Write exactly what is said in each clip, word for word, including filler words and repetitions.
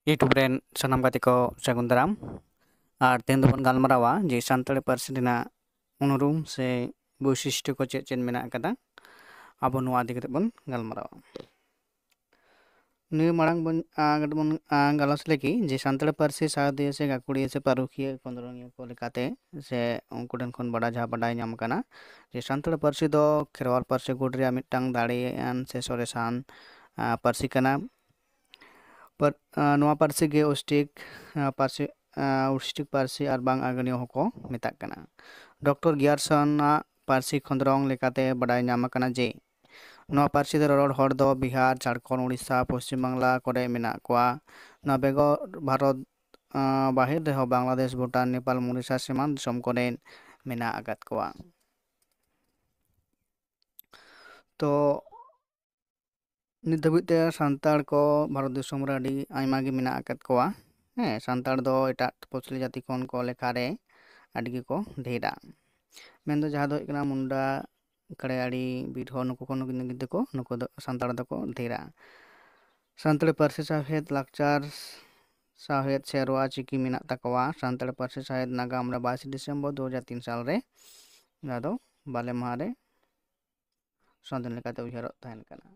YouTube ᱨᱮᱱ ᱥᱟᱱᱟᱢ ᱜᱟᱛᱮ ᱠᱚ ᱥᱟᱹᱜᱩᱱ ᱫᱟᱨᱟᱢ᱾ ᱟᱨ ᱛᱮᱦᱮᱧ ᱫᱚᱵᱚᱱ ᱜᱟᱞᱢᱟᱨᱟᱣᱟ ᱡᱮ ᱥᱟᱱᱛᱟᱲᱤ ᱯᱟᱹᱨᱥᱤ ᱨᱮᱱᱟᱜ ᱩᱱᱩᱨᱩᱢ ᱥᱮ ᱵᱳᱭᱥᱤᱥᱴᱚ ᱠᱚ ᱪᱮᱫ ᱪᱮᱫ ᱢᱮᱱᱟᱜ ᱟᱠᱟᱫᱟ, ᱟᱵᱚ ᱱᱚᱣᱟ ᱤᱫᱤ ᱠᱟᱛᱮ ᱵᱚᱱ ᱜᱟᱞᱢᱟᱨᱟᱣᱟ᱾ ᱱᱤᱭᱟᱹ ᱢᱟᱲᱟᱝ ᱵᱚᱱ, ᱟ, ᱠᱟᱹᱴᱤᱡ ᱵᱚᱱ, ᱟ, ᱜᱟᱞᱚᱪ ᱞᱮᱜᱮ ᱡᱮ ᱥᱟᱱᱛᱟᱲᱤ ᱯᱟᱹᱨᱥᱤ ᱥᱟᱶᱦᱮᱫᱤᱭᱟᱹ ᱥᱮ ᱜᱟᱹᱠᱷᱩᱲᱤᱭᱟᱹ ᱥᱮ ᱯᱟᱹᱨᱩᱠᱷᱤᱭᱟᱹ ᱠᱷᱚᱸᱫᱽᱨᱚᱱᱤᱭᱟᱹ ᱠᱚ ᱞᱮᱠᱟᱛᱮ ᱥᱮ ᱩᱱᱠᱩ ᱴᱷᱮᱱ ᱠᱷᱚᱱ ᱵᱟᱰᱟᱭ, ᱡᱟᱦᱟᱸ ᱵᱟᱰᱟᱭ ᱧᱟᱢ ᱟᱠᱟᱱᱟ ᱡᱮ ᱥᱟᱱᱛᱟᱲᱤ ᱯᱟᱹᱨᱥᱤ ᱫᱚ ᱠᱷᱮᱨᱣᱟᱞ ᱯᱟᱹᱨᱥᱤ ᱜᱩᱴ ᱨᱮᱭᱟᱜ ᱢᱤᱫᱴᱟᱝ ᱫᱟᱲᱮᱭᱟᱱ ᱥᱮ ᱥᱚᱨᱮᱥᱟᱱ, ᱟ, ᱯᱟᱹᱨᱥᱤ ᱠᱟᱱᱟ᱾ ᱯᱟᱹᱨ-, ᱟ, ᱱᱚᱣᱟ ᱯᱟᱹᱨᱥᱤ ᱜᱮ ᱚᱥᱴᱨᱤᱠ, ᱟ, ᱯᱟᱹᱨᱥᱤ, ᱟ, ᱚᱥᱴᱨᱤᱠ ᱯᱟᱹᱨᱥᱤ ᱟᱨ ᱵᱟᱝ ᱟᱜᱽᱱᱮᱭᱚ ᱦᱚᱸᱠᱚ ᱢᱮᱛᱟᱜ ᱠᱟᱱᱟ᱾ ᱰᱚᱠᱴᱚᱨ ᱜᱤᱭᱟᱨᱥᱚᱱᱟᱜ ᱯᱟᱹᱨᱥᱤ ᱠᱷᱚᱸᱫᱽᱨᱚᱝ ᱞᱮᱠᱟᱛᱮ ᱵᱟᱰᱟᱭ ᱧᱟᱢ ᱟᱠᱟᱱᱟ ᱡᱮ ᱱᱚᱣᱟ ᱯᱟᱹᱨᱥᱤ ᱛᱮ ᱨᱚᱨᱚᱲ ᱦᱚᱲ ᱫᱚ ᱵᱤᱦᱟᱨ, ᱡᱷᱟᱲᱠᱷᱚᱸᱰ, ᱩᱲᱤᱥᱥᱟ, ᱯᱚᱥᱪᱤᱢ ᱵᱟᱝᱞᱟ ᱠᱚᱨᱮ ᱢᱮᱱᱟᱜ ᱠᱚᱣᱟ᱾ ᱱᱚᱣᱟ ᱵᱮᱜᱚᱨ ᱵᱷᱟᱨᱚᱛ, ᱟ, ᱵᱟᱦᱮᱨ ᱨᱮᱦᱚᱸ ᱵᱟᱝᱞᱟᱫᱮᱥ, ᱵᱷᱩᱴᱟᱱ, ᱱᱮᱯᱟᱞ, ᱢᱚᱨᱤᱥᱟᱥ ᱮᱢᱟᱱ ᱫᱤᱥᱚᱢ ᱠᱚᱨᱮ ᱢᱮᱱᱟᱜ ᱟᱠᱟᱫ ᱠᱚᱣᱟ᱾ ᱛᱚ, ᱱᱤᱛ ᱫᱷᱟᱹᱵᱤᱡ ᱛᱮ ᱥᱟᱱᱛᱟᱲ ᱠᱚ ᱵᱷᱟᱨᱚᱛ ᱫᱤᱥᱚᱢ ᱨᱮ ᱟᱹᱰᱤ ᱟᱭᱢᱟ ᱜᱮ ᱢᱮᱱᱟᱜ ᱟᱠᱟᱫ ᱠᱚᱣᱟ᱾ ᱦᱮᱸ, ᱥᱟᱱᱛᱟᱲ ᱫᱚ ᱮᱴᱟᱜ ᱯᱟᱹᱨᱥᱤ ᱡᱟᱹᱛᱤ ᱠᱷᱚᱱ ᱠᱚ ᱞᱮᱠᱷᱟ ᱨᱮ ᱟᱹᱰᱤ ᱜᱮᱠᱚ ᱰᱷᱮᱨᱟ᱾ ᱢᱮᱱᱫᱚ ᱡᱟᱦᱟᱸ ᱫᱚ ᱦᱩᱭᱩᱜ ᱠᱟᱱᱟ ᱢᱩᱱᱰᱟ, ᱠᱷᱟᱲᱭᱟᱲᱤ, ᱵᱤᱨᱦᱚ, ᱱᱩᱠᱩ ᱠᱚ, ᱱᱩᱠᱩ ᱫᱚᱠᱚ, ᱱᱩᱠᱩ ᱫᱚ ᱥᱟᱱᱛᱟᱲ ᱫᱚᱠᱚ ᱰᱷᱮᱨᱟ᱾ ᱥᱟᱱᱛᱟᱲᱤ ᱯᱟᱹᱨᱥᱤ ᱥᱟᱶᱦᱮᱫ, ᱞᱟᱠᱪᱟᱨ, ᱥᱟᱶᱦᱮᱫ, ᱥᱮᱨᱣᱟ, ᱪᱤᱠᱤ ᱢᱮᱱᱟᱜ ᱛᱟᱠᱚᱣᱟ᱾ ᱥᱟᱱᱛᱟᱲᱤ ᱯᱟᱹᱨᱥᱤ ᱥᱟᱶᱦᱮᱫ ᱱᱟᱜᱟᱢ ᱨᱮ ᱵᱟᱭᱤᱥᱮ ᱰᱤᱥᱮᱢᱵᱚᱨ ᱫᱩ ᱦᱟᱡᱟᱨ ᱛᱤᱱ ᱥᱟᱞ ᱨᱮ, ᱡᱟᱦᱟᱸ ᱫᱚ ᱵᱟᱞᱮ ᱢᱟᱦᱟ ᱨᱮ ᱥᱟᱫᱷᱤᱱ ᱞᱮᱠᱟᱛᱮ ᱩᱭᱦᱟᱹᱨᱚᱜ ᱛᱟᱦᱮᱱ ᱠᱟᱱᱟ᱾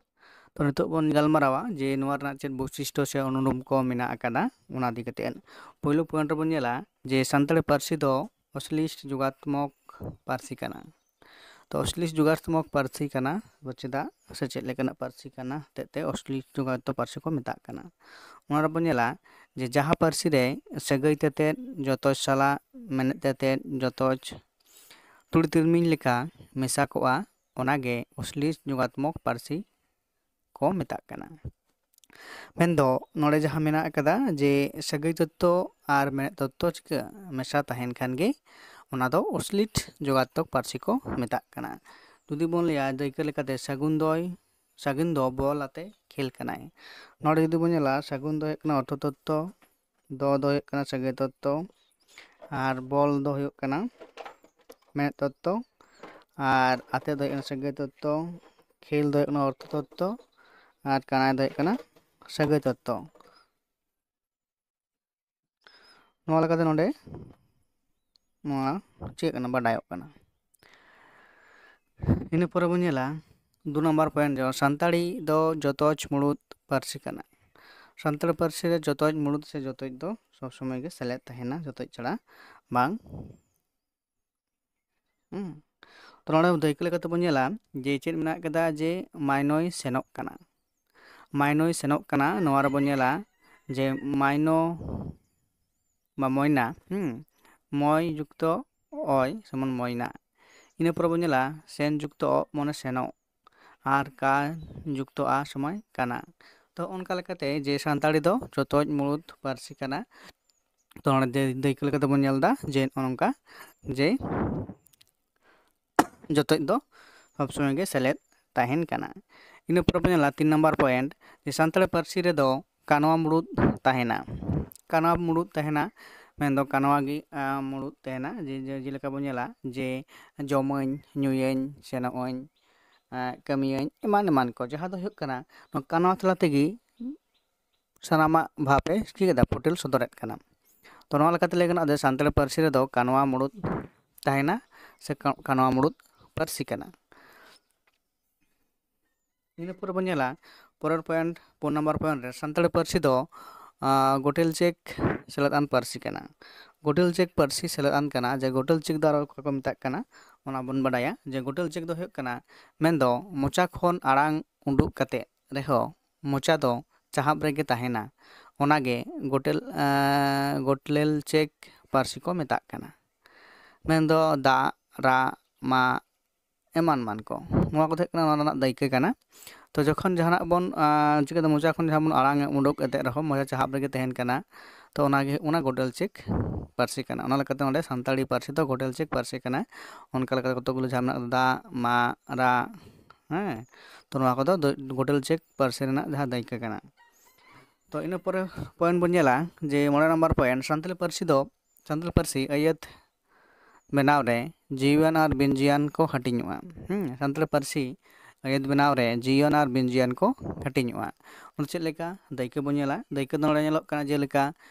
ᱛᱚ, ᱱᱤᱛᱚᱜ ᱵᱚᱱ ᱜᱟᱞᱢᱟᱨᱟᱣᱟ ᱡᱮ ᱱᱚᱣᱟ ᱨᱮᱱᱟᱜ ᱪᱮᱫ ᱵᱳᱭᱥᱤᱥᱴᱚ ᱥᱮ ᱚᱱᱩᱨᱩᱢ ᱠᱚ ᱢᱮᱱᱟᱜ ᱟᱠᱟᱫᱟ, ᱚᱱᱟ ᱤᱫᱤ ᱠᱟᱛᱮ᱾ ᱯᱳᱭᱞᱳ ᱯᱚᱭᱮᱱᱴ ᱨᱮᱵᱚᱱ ᱧᱮᱞᱟ ᱡᱮ ᱥᱟᱱᱛᱟᱲᱤ ᱯᱟᱹᱨᱥᱤ ᱫᱚ ᱚᱥᱞᱤᱥᱴ ᱡᱳᱜᱟᱛᱢᱚᱠ ᱯᱟᱹᱨᱥᱤ ᱠᱟᱱᱟ᱾ ᱛᱚ, ᱚᱥᱞᱤᱥᱴ ᱡᱳᱜᱟᱛᱢᱚᱠ ᱯᱟᱹᱨᱥᱤ ᱠᱟᱱᱟ, ᱫᱚ ᱪᱮᱫᱟᱜ ᱥᱮ ᱪᱮᱫ ᱞᱮᱠᱟᱱᱟᱜ ᱯᱟᱹᱨᱥᱤ ᱠᱟᱱᱟ ᱦᱚᱛᱮᱡ ᱛᱮ ᱚᱥᱞᱤᱥᱴ ᱡᱳᱜᱟᱛᱢᱚᱠ ᱯᱟᱹᱨᱥᱤ ᱠᱚ ᱢᱮᱛᱟᱜ ᱠᱟᱱᱟ? ᱚᱱᱟ ᱨᱮᱵᱚᱱ ᱧᱮᱞᱟ ᱡᱮ ᱡᱟᱦᱟᱸ ᱯᱟᱹᱨᱥᱤ ᱨᱮ ᱥᱟᱹᱜᱟᱹᱭ ᱛᱮᱛᱮᱫ, ᱡᱚᱛᱚᱡ ᱥᱟᱞᱟᱜ, ᱢᱮᱱᱮᱫ ᱛᱮᱛᱮᱫ, ᱡᱚᱛᱚᱡ, ᱛᱩᱲᱤ ᱛᱤᱞᱢᱤᱧ ᱞᱮᱠᱟ ᱢᱮᱥᱟ ᱠᱚᱜᱼᱟ, ᱚᱱᱟᱜᱮ ᱚᱥᱞᱤᱥᱴ ᱡᱳᱜᱟᱛᱢᱚᱠ ᱯᱟᱹᱨᱥᱤ ᱠᱚ ᱢᱮᱛᱟᱜ ᱠᱟᱱᱟ᱾ ᱢᱮᱱᱫᱚ ᱱᱚᱰᱮ ᱡᱟᱦᱟᱸ ᱢᱮᱱᱟᱜ ᱟᱠᱟᱫᱟ ᱡᱮ ᱥᱟᱹᱜᱟᱹᱭ ᱛᱚᱛᱛᱚ ᱟᱨ ᱢᱮᱱᱮᱫ ᱛᱚᱛᱛᱚ ᱪᱤᱠᱟᱹ ᱢᱮᱥᱟ ᱛᱟᱦᱮᱱ ᱠᱷᱟᱱ ᱜᱮ ᱚᱱᱟ ᱫᱚ ᱚᱥᱞᱤᱥᱴ ᱡᱳᱜᱟᱛᱢᱚᱠ ᱯᱟᱹᱨᱥᱤ ᱠᱚ ᱢᱮᱛᱟᱜ ᱠᱟᱱᱟ᱾ ᱡᱩᱫᱤ ᱵᱚᱱ ᱞᱟᱹᱭᱟ ᱫᱟᱹᱭᱠᱟᱹ ᱞᱮᱠᱟᱛᱮ ᱥᱟᱹᱜᱩᱱ ᱫᱚᱭ, ᱥᱟᱹᱜᱩᱱ ᱫᱚ ᱵᱚᱞ ᱟᱛᱮ ᱠᱷᱮᱞ ᱠᱟᱱᱟᱭ᱾ ᱱᱚᱰᱮ ᱡᱩᱫᱤ ᱵᱚᱱ ᱧᱮᱞᱟ ᱥᱟᱹᱜᱩᱱ ᱫᱚ ᱦᱩᱭᱩᱜ ᱠᱟᱱᱟ ᱚᱨᱛᱷᱚ ᱛᱚᱛᱛᱚ, ᱫᱚ ᱫᱚ ᱦᱩᱭᱩᱜ ᱠᱟᱱᱟ ᱥᱟᱹᱜᱟᱹᱭ ᱛᱚᱛᱛᱚ, ᱟᱨ ᱵᱚᱞ ᱫᱚ ᱦᱩᱭᱩᱜ ᱠᱟᱱᱟ ᱢᱮᱱᱮᱫ ᱛᱚᱛᱛᱚ, ᱟᱨ ᱟᱛᱮ ᱫᱚ ᱦᱩᱭᱩᱜ ᱠᱟᱱᱟ ᱥᱟᱹᱜᱟᱹᱭ ᱛᱚᱛᱛᱚ, ᱠᱷᱮᱞ ᱫᱚ ᱦᱩᱭᱩᱜ ᱠᱟᱱᱟ ᱚᱨᱛᱷᱚ ᱛᱚᱛᱛᱚ, ᱟᱨ ᱠᱟᱱᱟᱭ ᱫᱚ ᱦᱩᱭᱩᱜ ᱠᱟᱱᱟ ᱥᱟᱹᱜᱟᱹᱭ ᱛᱚᱛᱛᱚ᱾ ᱱᱚᱣᱟ ᱞᱮᱠᱟᱛᱮ ᱱᱚᱰᱮ ᱱᱚᱣᱟ ᱪᱮᱫ ᱠᱟᱱᱟ, ᱵᱟᱰᱟᱭᱚᱜ ᱠᱟᱱᱟ᱾ ᱤᱱᱟᱹ ᱯᱚᱨᱮ ᱵᱚᱱ ᱧᱮᱞᱟ ᱫᱩ ᱱᱟᱢᱵᱟᱨ ᱯᱚᱭᱮᱱᱴ ᱫᱚ, ᱥᱟᱱᱛᱟᱲᱤ ᱫᱚ ᱡᱚᱛᱚᱡ ᱢᱩᱲᱩᱫ ᱯᱟᱹᱨᱥᱤ ᱠᱟᱱᱟ᱾ ᱥᱟᱱᱛᱟᱲᱤ ᱯᱟᱹᱨᱥᱤ ᱨᱮ ᱡᱚᱛᱚᱡ ᱢᱩᱲᱩᱫ ᱥᱮ ᱡᱚᱛᱚᱡ ᱫᱚ ᱥᱚᱵᱽ ᱥᱚᱢᱚᱭ ᱜᱮ ᱥᱮᱞᱮᱫ ᱛᱟᱦᱮᱱᱟ, ᱡᱚᱛᱚᱡ ᱪᱷᱟᱲᱟ ᱵᱟᱝ᱾ ᱦᱩᱸ᱾ ᱛᱚ ᱱᱚᱰᱮ ᱫᱟᱹᱭᱠᱟᱹ ᱞᱮᱠᱟᱛᱮ ᱵᱚᱱ ᱧᱮᱞᱟ ᱡᱮ ᱪᱮᱫ ᱢᱮᱱᱟᱜ ᱠᱟᱫᱟ, ᱡᱮ ᱢᱟᱭᱱᱚᱭ ᱥᱮᱱᱚᱜ ᱠᱟᱱᱟ᱾ ᱢᱟᱭᱱᱚᱭ ᱥᱮᱱᱚᱜ ᱠᱟᱱᱟ, ᱱᱚᱣᱟ ᱨᱮᱵᱚᱱ ᱧᱮᱞᱟ ᱡᱮ ᱢᱟᱭᱱᱚ ᱵᱟ ᱢᱚᱭᱱᱟ, ᱦᱩᱸ, ᱢᱚᱭ ᱡᱩᱠᱛᱚ ᱚᱭ ᱥᱚᱢᱟᱱ ᱢᱚᱭᱱᱟ᱾ ᱤᱱᱟᱹ ᱯᱚᱨᱮ ᱵᱚᱱ ᱧᱮᱞᱟ ᱥᱮᱱ ᱡᱩᱠᱛᱚ ᱚᱜ ᱢᱟᱱᱮ ᱥᱮᱱᱚᱜ, ᱟᱨ ᱠᱟ ᱡᱩᱠᱛᱚ ᱟ ᱥᱚᱢᱚᱭ ᱠᱟᱱᱟ᱾ ᱛᱚ ᱚᱱᱠᱟ ᱞᱮᱠᱟᱛᱮ ᱡᱮ ᱥᱟᱱᱛᱟᱲᱤ ᱫᱚ ᱡᱚᱛᱚᱡ ᱢᱩᱲᱩᱫ ᱯᱟᱹᱨᱥᱤ ᱠᱟᱱᱟ᱾ ᱛᱚ ᱱᱚᱰᱮ ᱫᱟᱹᱭ-, ᱫᱟᱹᱭᱠᱟᱹ ᱞᱮᱠᱟᱛᱮ ᱵᱚᱱ ᱧᱮᱞ ᱮᱫᱟ ᱡᱮ ᱱᱚᱜᱼᱚ ᱱᱚᱝᱠᱟ ᱡᱮ ᱡᱚᱛᱚᱡ ᱫᱚ ᱥᱚᱵᱽ ᱥᱚᱢᱚᱭ ᱜᱮ ᱥᱮᱞᱮᱫ ᱛᱟᱦᱮᱱ ᱠᱟᱱᱟ᱾ ᱤᱱᱟᱹ ᱯᱚᱨᱮ ᱵᱚᱱ ᱧᱮᱞᱟ ᱛᱤᱱ ᱱᱟᱢᱵᱟᱨ ᱯᱚᱭᱮᱱᱴ, ᱡᱮ ᱥᱟᱱᱛᱟᱲᱤ ᱯᱟᱹᱨᱥᱤ ᱨᱮᱫᱚ ᱠᱟᱱᱣᱟ ᱢᱩᱲᱩᱫ ᱛᱟᱦᱮᱱᱟ᱾ ᱠᱟᱱᱣᱟ ᱢᱩᱲᱩᱫ ᱛᱟᱦᱮᱱᱟ, ᱢᱮᱱᱫᱚ ᱠᱟᱱᱣᱟ ᱜᱮ, ᱟ, ᱢᱩᱲᱩᱫ ᱛᱟᱦᱮᱱᱟ᱾ ᱡᱮ, ᱡᱮ, ᱡᱮᱞᱮᱠᱟ ᱵᱚᱱ ᱧᱮᱞᱟ ᱡᱮ ᱡᱚᱢᱟᱹᱧ, ᱧᱩᱭᱟᱹᱧ, ᱥᱮᱱᱚᱜ ᱟᱹᱧ, ᱟ, ᱠᱟᱹᱢᱤᱭᱟᱹᱧ, ᱮᱢᱟᱱ ᱮᱢᱟᱱ ᱠᱚ, ᱡᱟᱦᱟᱸ ᱫᱚ ᱦᱩᱭᱩᱜ ᱠᱟᱱᱟ ᱱᱚᱣᱟ ᱠᱟᱱᱣᱟ ᱛᱟᱞᱟ ᱛᱮᱜᱮ ᱥᱟᱱᱟᱢᱟᱜ ᱵᱷᱟᱵᱽ ᱮ ᱪᱤᱠᱟᱹ ᱠᱮᱫᱟ, ᱯᱷᱩᱴᱮᱞ ᱥᱚᱫᱚᱨᱮᱫ ᱠᱟᱱᱟ᱾ ᱛᱚ ᱱᱚᱣᱟ ᱞᱮᱠᱟᱛᱮ ᱞᱟᱹᱭ ᱜᱟᱱᱚᱜᱼᱟ ᱡᱮ ᱥᱟᱱᱛᱟᱲᱤ ᱯᱟᱹᱨᱥᱤ ᱨᱮᱫᱚ ᱠᱟᱱᱣᱟ ᱢᱩᱲᱩᱫ ᱛᱟᱦᱮᱱᱟ ᱥᱮ ᱠᱟ-, ᱠᱟᱱᱣᱟ ᱢᱩᱲᱩᱫ ᱯᱟᱹᱨᱥᱤ ᱠᱟᱱᱟ᱾ ᱤᱱᱟᱹ ᱯᱚᱨᱮ ᱵᱚᱱ ᱧᱮᱞᱟ ᱯᱚᱨᱮᱨ ᱯᱚᱭᱮᱱᱴ, ᱯᱩᱱ ᱱᱟᱢᱵᱟᱨ ᱯᱚᱭᱮᱱᱴ ᱨᱮ ᱥᱟᱱᱛᱟᱲᱤ ᱯᱟᱹᱨᱥᱤ ᱫᱚ, ᱟ, ᱜᱚᱴᱮᱞ ᱪᱮᱠ ᱥᱮᱞᱮᱫ ᱟᱱ ᱯᱟᱹᱨᱥᱤ ᱠᱟᱱᱟ᱾ ᱜᱚᱴᱮᱞ ᱪᱮᱠ ᱯᱟᱹᱨᱥᱤ ᱥᱮᱞᱮᱫ ᱟᱱ ᱠᱟᱱᱟ, ᱡᱮ ᱜᱚᱴᱮᱞ ᱪᱮᱠ ᱫᱚ ᱟᱨᱚ ᱚᱠᱟ ᱠᱚ ᱢᱮᱛᱟᱜ ᱠᱟᱱᱟ ᱚᱱᱟ ᱵᱚᱱ ᱵᱟᱰᱟᱭᱟ᱾ ᱡᱮ ᱜᱚᱴᱮᱞ ᱪᱮᱠ ᱫᱚ ᱦᱩᱭᱩᱜ ᱠᱟᱱᱟ, ᱢᱮᱱᱫᱚ ᱢᱚᱪᱟ ᱠᱷᱚᱱ ᱟᱲᱟᱝ ᱩᱰᱩᱠ ᱠᱟᱛᱮ ᱨᱮᱦᱚᱸ ᱢᱚᱪᱟ ᱫᱚ ᱪᱟᱦᱟᱵ ᱨᱮᱜᱮ ᱛᱟᱦᱮᱱᱟ, ᱚᱱᱟᱜᱮ ᱜᱚᱴᱮᱞ, ᱟ, ᱜᱚᱴᱞᱮᱞ ᱪᱮᱠ ᱯᱟᱹᱨᱥᱤ ᱠᱚ ᱢᱮᱛᱟᱜ ᱠᱟᱱᱟ᱾ ᱢᱮᱱᱫᱚ ᱫᱟᱜ, ᱨᱟᱜ, ᱢᱟᱜ, ᱮᱢᱟᱱ ᱮᱢᱟᱱ ᱠᱚ, ᱱᱚᱣᱟ ᱠᱚᱫᱚ ᱦᱩᱭᱩᱜ ᱠᱟᱱᱟ ᱱᱚᱣᱟ ᱨᱮᱱᱟᱜ ᱫᱟᱹᱭᱠᱟᱹ ᱠᱟᱱᱟ᱾ ᱛᱚ ᱡᱚᱠᱷᱚᱱ ᱡᱟᱦᱟᱱᱟᱜ ᱵᱚᱱ, ᱟ, ᱪᱤᱠᱟᱹᱛᱮ ᱢᱚᱪᱟ ᱠᱷᱚᱱ ᱡᱟᱦᱟᱸ ᱵᱚᱱ ᱟᱲᱟᱝ ᱩᱰᱩᱠ ᱮᱫᱮᱜ ᱨᱮᱦᱚᱸ ᱢᱚᱪᱟ ᱪᱟᱦᱟᱵ ᱨᱮᱜᱮ ᱛᱟᱦᱮᱱ ᱠᱟᱱᱟ, ᱛᱚ ᱚᱱᱟᱜᱮ ᱚᱱᱟ ᱜᱚᱴᱮᱞ ᱪᱮᱠ ᱯᱟᱹᱨᱥᱤ ᱠᱟᱱᱟ᱾ ᱚᱱᱟ ᱞᱮᱠᱟᱛᱮ ᱱᱚᱰᱮ ᱥᱟᱱᱛᱟᱲᱤ ᱯᱟᱹᱨᱥᱤ ᱫᱚ ᱜᱚᱴᱮᱞ ᱪᱮᱠ ᱯᱟᱹᱨᱥᱤ ᱠᱟᱱᱟ᱾ ᱚᱱᱠᱟ ᱞᱮᱠᱟᱛᱮ ᱠᱚᱛᱚᱠ ᱜᱩᱞᱳ ᱡᱟᱦᱟᱸ ᱢᱮᱱᱟᱜ ᱠᱟᱫᱟ, ᱫᱟᱜ, ᱢᱟᱜ, ᱨᱟᱜ, ᱦᱮᱸ, ᱛᱚ ᱱᱚᱣᱟ ᱠᱚᱫᱚ ᱫᱚ-, ᱜᱚᱴᱮᱞ ᱪᱮᱠ ᱯᱟᱹᱨᱥᱤ ᱨᱮᱱᱟᱜ ᱡᱟᱦᱟᱸ ᱫᱟᱹᱭᱠᱟᱹ ᱠᱟᱱᱟ᱾ ᱛᱚ ᱤᱱᱟᱹ ᱯᱚᱨᱮ ᱯᱚᱭᱮᱱᱴ ᱵᱚᱱ ᱧᱮᱞᱟ ᱡᱮ ᱢᱚᱬᱮ ᱱᱟᱢᱵᱟᱨ ᱯᱚᱭᱮᱱᱴ, ᱥᱟᱱᱛᱟᱲᱤ ᱯᱟᱹᱨᱥᱤ ᱫᱚ, ᱥᱟᱱᱛᱟᱲᱤ ᱯᱟᱹᱨᱥᱤ ᱟᱹᱭᱟᱹᱛ ᱵᱮᱱᱟᱣ ᱨᱮ ᱡᱤᱣᱤᱭᱟᱱ ᱟᱨ ᱵᱤᱱᱡᱤᱭᱟᱱ ᱠᱚ ᱦᱟᱹᱴᱤᱧᱚᱜᱼᱟ᱾ ᱦᱩᱸ, ᱥᱟᱱᱛᱟᱲᱤ ᱯᱟᱹᱨᱥᱤ ᱟᱹᱭᱟᱹᱛ ᱵᱮᱱᱟᱣ ᱨᱮ ᱡᱤᱣᱤᱭᱟᱱ ᱟᱨ ᱵᱤᱱᱡᱤᱭᱟᱱ ᱠᱚ ᱦᱟᱹᱴᱤᱧᱚᱜᱼᱟ᱾ ᱚᱱᱟ ᱪᱮᱫ ᱞᱮᱠᱟ? ᱫᱟᱹᱭᱠᱟᱹ ᱵᱚᱱ ᱧᱮᱞᱟ᱾ ᱫᱟᱹᱭᱠᱟᱹ ᱫᱚ ᱱᱚᱰᱮ ᱧᱮᱞᱚᱜ ᱠᱟᱱᱟ ᱡᱮᱞᱮᱠᱟ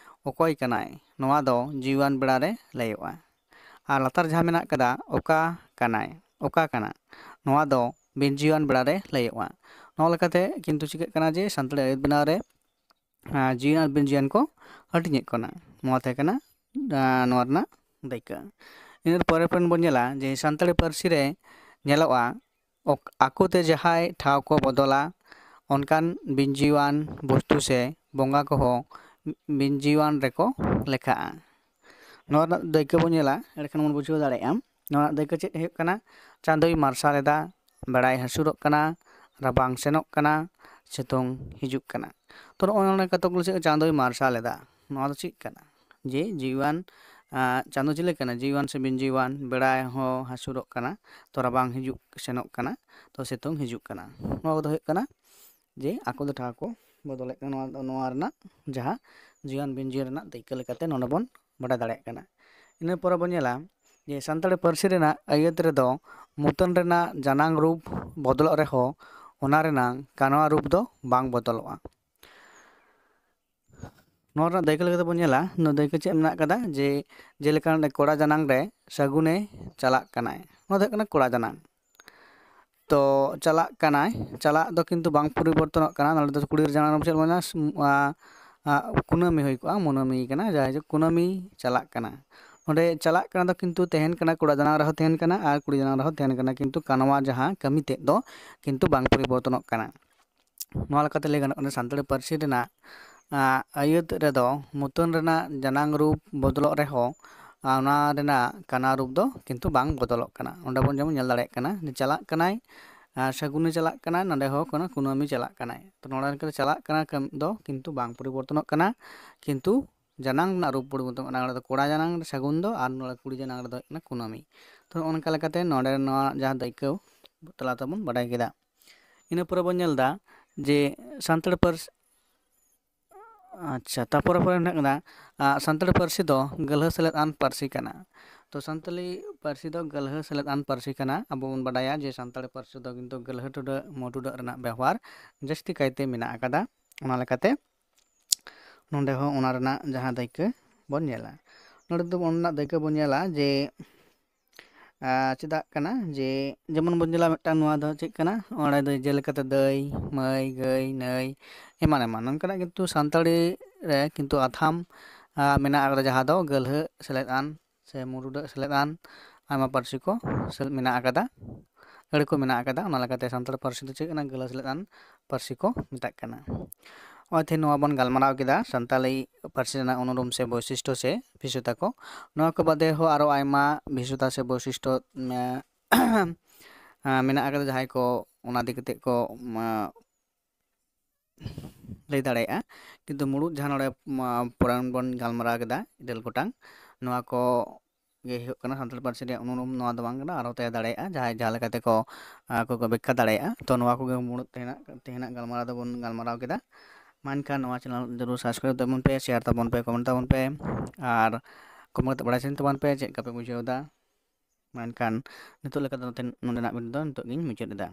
ᱚᱠᱚᱭ ᱠᱟᱱᱟᱭ, ᱱᱚᱣᱟ ᱫᱚ ᱡᱤᱣᱤᱣᱟᱱ ᱵᱮᱲᱟ ᱨᱮ ᱞᱟᱹᱭᱚᱜᱼᱟ᱾ ᱟᱨ ᱞᱟᱛᱟᱨ ᱡᱟᱦᱟᱸ ᱢᱮᱱᱟᱜ ᱠᱟᱫᱟ, ᱚᱠᱟ ᱠᱟᱱᱟᱭ, ᱚᱠᱟ ᱠᱟᱱᱟ, ᱱᱚᱣᱟ ᱫᱚ ᱵᱤᱱ ᱡᱤᱣᱤᱣᱟᱱ ᱵᱮᱲᱟ ᱨᱮ ᱞᱟᱹᱭᱚᱜᱼᱟ᱾ ᱱᱚᱣᱟ ᱞᱮᱠᱟᱛᱮ ᱠᱤᱱᱛᱩ ᱪᱤᱠᱟᱹᱜ ᱠᱟᱱᱟ ᱡᱮ ᱥᱟᱱᱛᱟᱲᱤ ᱟᱹᱭᱟᱹᱛ ᱵᱮᱱᱟᱣ ᱨᱮ ᱟᱨ ᱡᱤᱣᱤ ᱟᱨ ᱵᱤᱱ ᱡᱤᱣᱤᱭᱟᱱ ᱠᱚ ᱦᱟᱹᱴᱤᱧᱚᱜ ᱠᱟᱱᱟ᱾ ᱱᱚᱣᱟ ᱛᱟᱦᱮᱸ ᱠᱟᱱᱟ ᱟᱨ ᱱᱚᱣᱟ ᱨᱮᱱᱟᱜ ᱫᱟᱹᱭᱠᱟᱹ᱾ ᱤᱱᱟᱹ ᱯᱚᱨᱮ ᱯᱚᱨᱮ ᱵᱚᱱ ᱧᱮᱞᱟ ᱡᱮ ᱥᱟᱱᱛᱟᱲᱤ ᱯᱟᱹᱨᱥᱤ ᱨᱮ ᱧᱮᱞᱚᱜᱼᱟ, ᱚᱠ- ᱟᱠᱚᱛᱮ ᱡᱟᱦᱟᱸᱭ ᱴᱷᱟᱶ ᱠᱚ ᱵᱚᱫᱚᱞᱟ, ᱚᱱᱠᱟᱱ ᱵᱤᱱ ᱡᱤᱣᱤᱣᱟᱱ ᱵᱚᱥᱛᱩ ᱥᱮ ᱵᱚᱸᱜᱟ ᱠᱚᱦᱚᱸ ᱵᱤᱱ ᱡᱤᱣᱤᱣᱟᱱ ᱨᱮᱠᱚ ᱞᱮᱠᱷᱟᱜᱼᱟ᱾ ᱱᱚᱣᱟ ᱨᱮᱱᱟᱜ ᱫᱟᱹᱭᱠᱟᱹ ᱵᱚᱱ ᱧᱮᱞᱟ, ᱮᱸᱰᱮᱠᱷᱟᱱ ᱵᱚᱱ ᱵᱩᱡᱷᱟᱹᱣ ᱫᱟᱲᱮᱭᱟᱜᱼᱟ ᱱᱚᱣᱟ ᱨᱮᱱᱟᱜ ᱫᱟᱹᱭᱠᱟᱹ ᱪᱮᱫ ᱦᱩᱭᱩᱜ ᱠᱟᱱᱟ᱾ ᱪᱟᱸᱫᱚᱭ ᱢᱟᱨᱥᱟᱞ ᱮᱫᱟ, ᱵᱮᱲᱟᱭ ᱦᱟᱹᱥᱩᱨᱚᱜ ᱠᱟᱱᱟ, ᱨᱟᱵᱟᱝ ᱥᱮᱱᱚᱜ ᱠᱟᱱᱟ, ᱥᱤᱛᱩᱝ ᱦᱤᱡᱩᱜ ᱠᱟᱱᱟ᱾ ᱛᱚ ᱱᱚᱜᱼᱚᱭ ᱱᱚᱰᱮ ᱠᱟᱛᱷᱟ ᱠᱚ ᱪᱮᱫ, ᱪᱟᱸᱫᱚᱭ ᱢᱟᱨᱥᱟᱞ ᱮᱫᱟ, ᱱᱚᱣᱟ ᱫᱚ ᱪᱮᱫ ᱠᱟᱱᱟ? ᱡᱮ ᱡᱤᱣᱤᱣᱟᱱ, ᱟᱸ, ᱪᱟᱸᱫᱚ ᱪᱤᱞᱤ ᱠᱟᱱᱟ? ᱡᱤᱣᱤᱣᱟᱱ ᱥᱮ ᱵᱤᱱ ᱡᱤᱣᱤᱣᱟᱱ? ᱵᱮᱲᱟᱭ ᱦᱚᱸ ᱦᱟᱹᱥᱩᱨᱚᱜ ᱠᱟᱱᱟ, ᱛᱚ ᱨᱟᱵᱟᱝ ᱦᱤᱡᱩᱜ ᱥᱮᱱᱚᱜ ᱠᱟᱱᱟ, ᱛᱚ ᱥᱤᱛᱩᱝ ᱦᱤᱡᱩᱜ ᱠᱟᱱᱟ᱾ ᱱᱚᱣᱟ ᱠᱚᱫᱚ ᱦᱩᱭᱩᱜ ᱠᱟᱱᱟ ᱡᱮ ᱟᱠᱚ ᱫᱚ ᱴᱷᱟᱶ ᱠᱚ ᱵᱚᱫᱚᱞᱮᱫ ᱠᱟᱱᱟ᱾ ᱱᱚᱣᱟ, ᱱᱚᱣᱟ ᱨᱮᱱᱟᱜ ᱡᱟᱦᱟᱸ ᱡᱤᱣᱤᱣᱟᱱ ᱵᱤᱱ ᱡᱤᱣᱤ ᱨᱮᱱᱟᱜ ᱫᱟᱹᱭᱠᱟᱹ ᱞᱮᱠᱟᱛᱮ ᱱᱚᱰᱮ ᱵᱚᱱ ᱵᱟᱰᱟᱭ ᱫᱟᱲᱮᱭᱟᱜ ᱠᱟᱱᱟ᱾ ᱤᱱᱟᱹ ᱯᱚᱨᱮ ᱵᱚᱱ ᱧᱮᱞᱟ ᱡᱮ ᱥᱟᱱᱛᱟᱲᱤ ᱯᱟᱹᱨᱥᱤ ᱨᱮᱱᱟᱜ ᱟᱹᱭᱟᱹᱛ ᱨᱮᱫᱚ ᱢᱩᱛᱟᱹᱱ ᱨᱮᱱᱟᱜ ᱡᱟᱱᱟᱝ ᱨᱩᱯ ᱵᱚᱫᱚᱞᱚᱜ ᱨᱮᱦᱚᱸ ᱚᱱᱟ ᱨᱮᱱᱟᱝ ᱠᱟᱱᱣᱟ ᱨᱩᱯ ᱫᱚ ᱵᱟᱝ ᱵᱚᱫᱚᱞᱚᱜᱼᱟ᱾ ᱱᱚᱣᱟ ᱨᱮᱱᱟᱜ ᱫᱟᱹᱭᱠᱟᱹ ᱞᱮᱠᱟᱛᱮ ᱵᱚᱱ ᱧᱮᱞᱟ, ᱱᱚᱣᱟ ᱫᱟᱹᱭᱠᱟᱹ ᱪᱮᱫ ᱢᱮᱱᱟᱜ ᱠᱟᱫᱟ ᱡᱮ ᱡᱮᱞᱮᱠᱟ ᱱᱚᱰᱮ ᱠᱚᱲᱟ ᱡᱟᱱᱟᱝ ᱨᱮ ᱥᱟᱹᱜᱩᱱᱮ ᱪᱟᱞᱟᱜ ᱠᱟᱱᱟᱭ, ᱱᱚᱣᱟ ᱫᱚ ᱦᱩᱭᱩᱜ ᱠᱟᱱᱟ ᱠᱚᱲᱟ ᱡᱟᱱᱟᱝ᱾ ᱛᱚ ᱪᱟᱞᱟᱜ ᱠᱟᱱᱟᱭ, ᱪᱟᱞᱟᱜ ᱫᱚ ᱠᱤᱱᱛᱩ ᱵᱟᱝ ᱯᱚᱨᱤᱵᱚᱨᱛᱚᱱᱚᱜ ᱠᱟᱱᱟ᱾ ᱱᱚᱰᱮ ᱫᱚ ᱠᱩᱲᱤ ᱡᱟᱱᱟᱝ ᱨᱮ ᱪᱮᱫ ᱵᱚᱱ ᱧᱮᱞᱟ? ᱥᱢ-, ᱟ, ᱟ, ᱠᱩᱱᱟᱹᱢᱤ ᱦᱩᱭ ᱠᱚᱜᱼᱟ, ᱢᱩᱱᱟᱹᱢᱤ ᱠᱟᱱᱟ, ᱡᱟᱭᱦᱳᱠ ᱠᱩᱱᱟᱹᱢᱤ ᱪᱟᱞᱟᱜ ᱠᱟᱱᱟ᱾ ᱱᱚᱰᱮ ᱪᱟᱞᱟᱜ ᱠᱟᱱᱟ ᱫᱚ ᱠᱤᱱᱛᱩ ᱛᱟᱦᱮᱱ ᱠᱟᱱᱟ, ᱠᱚᱲᱟ ᱡᱟᱱᱟᱝ ᱨᱮᱦᱚᱸ ᱛᱟᱦᱮᱱ ᱠᱟᱱᱟ ᱟᱨ ᱠᱩᱲᱤ ᱡᱟᱱᱟᱝ ᱨᱮᱦᱚᱸ ᱛᱟᱦᱮᱱ ᱠᱟᱱᱟ, ᱠᱤᱱᱛᱩ ᱠᱟᱱᱣᱟ ᱡᱟᱦᱟᱸ ᱠᱟᱹᱢᱤ ᱛᱮᱫ ᱫᱚ ᱠᱤᱱᱛᱩ ᱵᱟᱝ ᱯᱚᱨᱤᱵᱚᱨᱛᱚᱱᱚᱜ ᱠᱟᱱᱟ᱾ ᱱᱚᱣᱟ ᱞᱮᱠᱟᱛᱮ ᱞᱟᱹᱭ ᱜᱟᱱᱚᱜ ᱠᱟᱱᱟ ᱥᱟᱱᱛᱟᱲᱤ ᱯᱟᱹᱨᱥᱤ ᱨᱮᱱᱟᱜ, ᱟ, ᱟᱹᱭᱟᱹᱛ ᱨᱮᱫᱚ ᱢᱩᱛᱟᱹᱱ ᱨᱮᱱᱟᱜ ᱡᱟᱱᱟᱝ ᱨᱩᱯ ᱵᱚᱫᱚᱞᱚᱜ ᱨᱮᱦᱚᱸ, ᱟ, ᱚᱱᱟ ᱨᱮᱱᱟᱜ ᱠᱟᱱᱟ ᱨᱩᱯ ᱫᱚ ᱠᱤᱱᱛᱩ ᱵᱟᱝ ᱵᱚᱫᱚᱞᱚᱜ ᱠᱟᱱᱟ᱾ ᱚᱸᱰᱮ ᱵᱚᱱ ᱡᱮᱢᱚᱱ ᱧᱮᱞ ᱫᱟᱲᱮᱭᱟᱜ ᱠᱟᱱᱟ ᱡᱮ ᱪᱟᱞᱟᱜ ᱠᱟᱱᱟᱭ, ᱟ, ᱥᱟᱹᱜᱩᱱᱮ ᱪᱟᱞᱟᱜ ᱠᱟᱱᱟ, ᱱᱚᱰᱮ ᱦᱚᱸ ᱠᱟᱱᱟ ᱠᱩᱱᱟᱹᱢᱤ ᱪᱟᱞᱟᱜ ᱠᱟᱱᱟᱭ᱾ ᱛᱚ ᱱᱚᱰᱮ ᱞᱮᱠᱟᱛᱮ ᱪᱟᱞᱟᱜ ᱠᱟᱱᱟ ᱠᱟᱹᱢᱤ ᱫᱚ ᱠᱤᱱᱛᱩ ᱵᱟᱝ ᱯᱚᱨᱤᱵᱚᱨᱛᱚᱱᱚᱜ ᱠᱟᱱᱟ, ᱠᱤᱱᱛᱩ ᱡᱟᱱᱟᱝ ᱨᱮᱱᱟᱜ ᱨᱩᱯ ᱯᱚᱨᱤᱵᱚᱨᱛᱚᱱᱚᱜ ᱠᱟᱱᱟ᱾ ᱱᱚᱰᱮ ᱫᱚ ᱠᱚᱲᱟ ᱡᱟᱱᱟᱝ ᱨᱮ ᱥᱟᱹᱜᱩᱱ ᱫᱚ ᱟᱨ ᱱᱚᱰᱮ ᱠᱩᱲᱤ ᱡᱟᱱᱟᱝ ᱨᱮᱫᱚ ᱦᱩᱭᱩᱜ ᱠᱟᱱᱟ ᱠᱩᱱᱟᱹᱢᱤ᱾ ᱛᱚ ᱱᱚᱜᱼᱚ ᱱᱚᱝᱠᱟ ᱞᱮᱠᱟᱛᱮ ᱱᱚᱰᱮ ᱱᱚᱣᱟ ᱡᱟᱦᱟᱸ ᱫᱟᱹᱭᱠᱟᱹ ᱛᱟᱞᱟ ᱛᱮᱵᱚᱱ ᱵᱟᱰᱟᱭ ᱠᱮᱫᱟ᱾ ᱤᱱᱟᱹ ᱯᱚᱨᱮ ᱵᱚᱱ ᱧᱮᱞ ᱮᱫᱟ ᱡᱮ ᱥᱟᱱᱛᱟᱲᱤ ᱯᱟᱹᱨᱥᱤ, ᱟᱪᱪᱷᱟ, ᱛᱟᱨᱯᱚᱨᱮ ᱯᱚᱨᱮ ᱢᱮᱱᱟᱜ ᱠᱟᱫᱟ, ᱟ, ᱥᱟᱱᱛᱟᱲᱤ ᱯᱟᱹᱨᱥᱤ ᱫᱚ ᱜᱟᱹᱞᱦᱟᱹ ᱥᱮᱞᱮᱫ ᱟᱱ ᱯᱟᱹᱨᱥᱤ ᱠᱟᱱᱟ᱾ ᱛᱚ ᱥᱟᱱᱛᱟᱲᱤ ᱯᱟᱹᱨᱥᱤ ᱫᱚ ᱜᱟᱹᱞᱦᱟᱹ ᱥᱮᱞᱮᱫ ᱟᱱ ᱯᱟᱹᱨᱥᱤ ᱠᱟᱱᱟ᱾ ᱟᱵᱚ ᱵᱚᱱ ᱵᱟᱰᱟᱭᱟ ᱡᱮ ᱥᱟᱱᱛᱟᱲᱤ ᱯᱟᱹᱨᱥᱤ ᱫᱚ ᱠᱤᱱᱛᱩ ᱜᱟᱹᱞᱦᱟᱹ ᱴᱩᱰᱟᱹᱜ, ᱢᱚ ᱴᱩᱰᱟᱹᱜ ᱨᱮᱱᱟᱜ ᱵᱮᱣᱦᱟᱨ ᱡᱟᱹᱥᱛᱤ ᱠᱟᱭᱛᱮ ᱢᱮᱱᱟᱜ ᱟᱠᱟᱫᱟ᱾ ᱚᱱᱟ ᱞᱮᱠᱟᱛᱮ ᱱᱚᱰᱮ ᱦᱚᱸ ᱚᱱᱟ ᱨᱮᱱᱟᱜ ᱡᱟᱦᱟᱸ ᱫᱟᱹᱭᱠᱟᱹ ᱵᱚᱱ ᱧᱮᱞᱟ᱾ ᱱᱚᱰᱮ ᱫᱚ ᱚᱱᱟ ᱨᱮᱱᱟᱜ ᱫᱟᱹᱭᱠᱟᱹ ᱵᱚᱱ ᱧᱮᱞᱟ ᱡᱮ ᱟᱨ ᱪᱮᱫᱟᱜ ᱠᱟᱱᱟ ᱡᱮ, ᱡᱮᱢᱚᱱ ᱵᱚᱱ ᱧᱮᱞᱟ ᱢᱤᱫᱴᱟᱝ ᱱᱚᱣᱟ ᱫᱚ ᱪᱮᱫ ᱠᱟᱱᱟ, ᱚᱸᱰᱮ ᱫᱚ ᱡᱮᱞᱮᱠᱟᱛᱮ ᱫᱟᱹᱭ, ᱢᱟᱹᱭ, ᱜᱟᱹᱭ, ᱱᱟᱹᱭ, ᱮᱢᱟᱱ ᱮᱢᱟᱱ ᱱᱚᱝᱠᱟᱱᱟᱜ ᱠᱤᱱᱛᱩ ᱥᱟᱱᱛᱟᱲᱤ ᱨᱮ ᱠᱤᱱᱛᱩ ᱟᱛᱷᱟᱢ ᱟᱨ ᱢᱮᱱᱟᱜ ᱟᱠᱟᱫᱟ, ᱡᱟᱦᱟᱸ ᱫᱚ ᱜᱟᱹᱞᱦᱟᱹ ᱥᱮᱞᱮᱫ ᱟᱱ ᱥᱮ ᱢᱩᱨᱩᱰᱟᱹᱜ ᱥᱮᱞᱮᱫ ᱟᱱ ᱟᱭᱢᱟ ᱯᱟᱹᱨᱥᱤ ᱠᱚ ᱥᱮᱞᱮᱫ ᱢᱮᱱᱟᱜ ᱟᱠᱟᱫᱟ, ᱟᱹᱲᱟᱹ ᱠᱚ ᱢᱮᱱᱟᱜ ᱟᱠᱟᱫᱟ᱾ ᱚᱱᱟ ᱞᱮᱠᱟᱛᱮ ᱥᱟᱱᱛᱟᱲ ᱯᱟᱹᱨᱥᱤ ᱫᱚ ᱪᱮᱫ ᱠᱟᱱᱟ? ᱜᱟᱹᱞᱦᱟᱹ ᱥᱮᱞᱮᱫ ᱟᱱ ᱯᱟᱹᱨᱥᱤ ᱠᱚ ᱢᱮᱛᱟᱜ ᱠᱟᱱᱟ᱾ ᱱᱚᱜᱼᱚᱭ ᱛᱮᱦᱮᱧ ᱱᱚᱣᱟ ᱵᱚᱱ ᱜᱟᱞᱢᱟᱨᱟᱣ ᱠᱮᱫᱟ ᱥᱟᱱᱛᱟᱲᱤ ᱯᱟᱹᱨᱥᱤ ᱨᱮᱱᱟᱜ ᱩᱱᱩᱨᱩᱢ ᱥᱮ ᱵᱳᱭᱥᱤᱥᱴᱚ ᱥᱮ ᱵᱤᱥᱮᱥᱚᱛᱟ ᱠᱚ᱾ ᱱᱚᱣᱟ ᱠᱚ ᱵᱟᱫᱮ ᱦᱚᱸ ᱟᱨᱚ ᱟᱭᱢᱟ ᱵᱤᱥᱮᱥᱚᱛᱟ ᱥᱮ ᱵᱳᱭᱥᱤᱥᱴᱚ ᱢᱮ-, ᱢᱮᱱᱟᱜ ᱟᱠᱟᱫᱟ, ᱡᱟᱦᱟᱸᱭ ᱠᱚ ᱚᱱᱟ ᱤᱫᱤ ᱠᱟᱛᱮ ᱠᱚ ᱢᱟ, ᱞᱟᱹᱭ ᱫᱟᱲᱮᱭᱟᱜᱼᱟ᱾ ᱠᱤᱱᱛᱩ ᱢᱩᱲᱩᱫ ᱡᱟᱦᱟᱸ ᱱᱚᱰᱮ ᱢᱟ, ᱯᱚᱨᱮ ᱵᱚᱱ ᱜᱟᱞᱢᱟᱨᱟᱣ ᱠᱮᱫᱟ ᱤᱨᱟᱹᱞ ᱜᱚᱴᱟᱝ, ᱱᱚᱣᱟ ᱠᱚ ᱜᱮ ᱦᱩᱭᱩᱜ ᱠᱟᱱᱟ ᱥᱟᱱᱛᱟᱲ ᱯᱟᱹᱨᱥᱤ ᱨᱮᱭᱟᱜ ᱩᱱᱩᱨᱩᱢ᱾ ᱱᱚᱣᱟ ᱫᱚ ᱵᱟᱝ ᱠᱟᱱᱟ, ᱟᱨᱦᱚᱸ ᱛᱟᱦᱮᱸ ᱫᱟᱲᱮᱭᱟᱜᱼᱟ, ᱡᱟᱦᱟᱸᱭ ᱡᱟᱦᱟᱸ ᱞᱮᱠᱟ ᱛᱮᱠᱚ ᱟᱠᱚ ᱠᱚ ᱵᱮᱠᱠᱷᱟ ᱫᱟᱲᱮᱭᱟᱜᱼᱟ᱾ ᱛᱚ ᱱᱚᱣᱟ ᱠᱚᱜᱮ ᱢᱩᱲᱩᱫ ᱛᱮᱦᱮᱧᱟᱜ, ᱛᱮᱦᱮᱧᱟᱜ ᱜᱟᱞᱢᱟᱨᱟᱣ ᱫᱚᱵᱚᱱ ᱜᱟᱞᱢᱟᱨᱟᱣ ᱠᱮᱫᱟ᱾ ᱢᱟ ᱮᱱᱠᱷᱟᱱ ᱱᱚᱣᱟ ᱪᱮᱱᱮᱞ ᱡᱟᱹᱨᱩᱲ ᱥᱟᱵᱥᱠᱨᱟᱭᱤᱵ ᱛᱟᱵᱚᱱ ᱯᱮ, ᱥᱮᱭᱟᱨ ᱛᱟᱵᱚᱱ ᱯᱮ, ᱠᱚᱢᱮᱱᱴ ᱛᱟᱵᱚᱱ ᱯᱮ, ᱟᱨ ᱠᱚᱢᱮᱱᱴ ᱠᱟᱛᱮ ᱵᱟᱲᱟᱭ ᱥᱟᱱᱟᱧ ᱛᱟᱵᱚᱱ ᱯᱮ ᱪᱮᱫ ᱞᱮᱠᱟ ᱯᱮ ᱵᱩᱡᱷᱟᱹᱣ ᱮᱫᱟ᱾ ᱢᱟ ᱮᱱᱠᱷᱟᱱ ᱱᱤᱛᱚᱜ ᱞᱮᱠᱟ ᱫᱚ ᱱᱚᱛᱮ, ᱱᱚᱰᱮᱱᱟᱜ ᱵᱷᱤᱰᱤᱭᱳ ᱫᱚ ᱱᱤᱛᱚᱜ ᱜᱤᱧ ᱢᱩᱪᱟᱹᱫ ᱮᱫᱟ᱾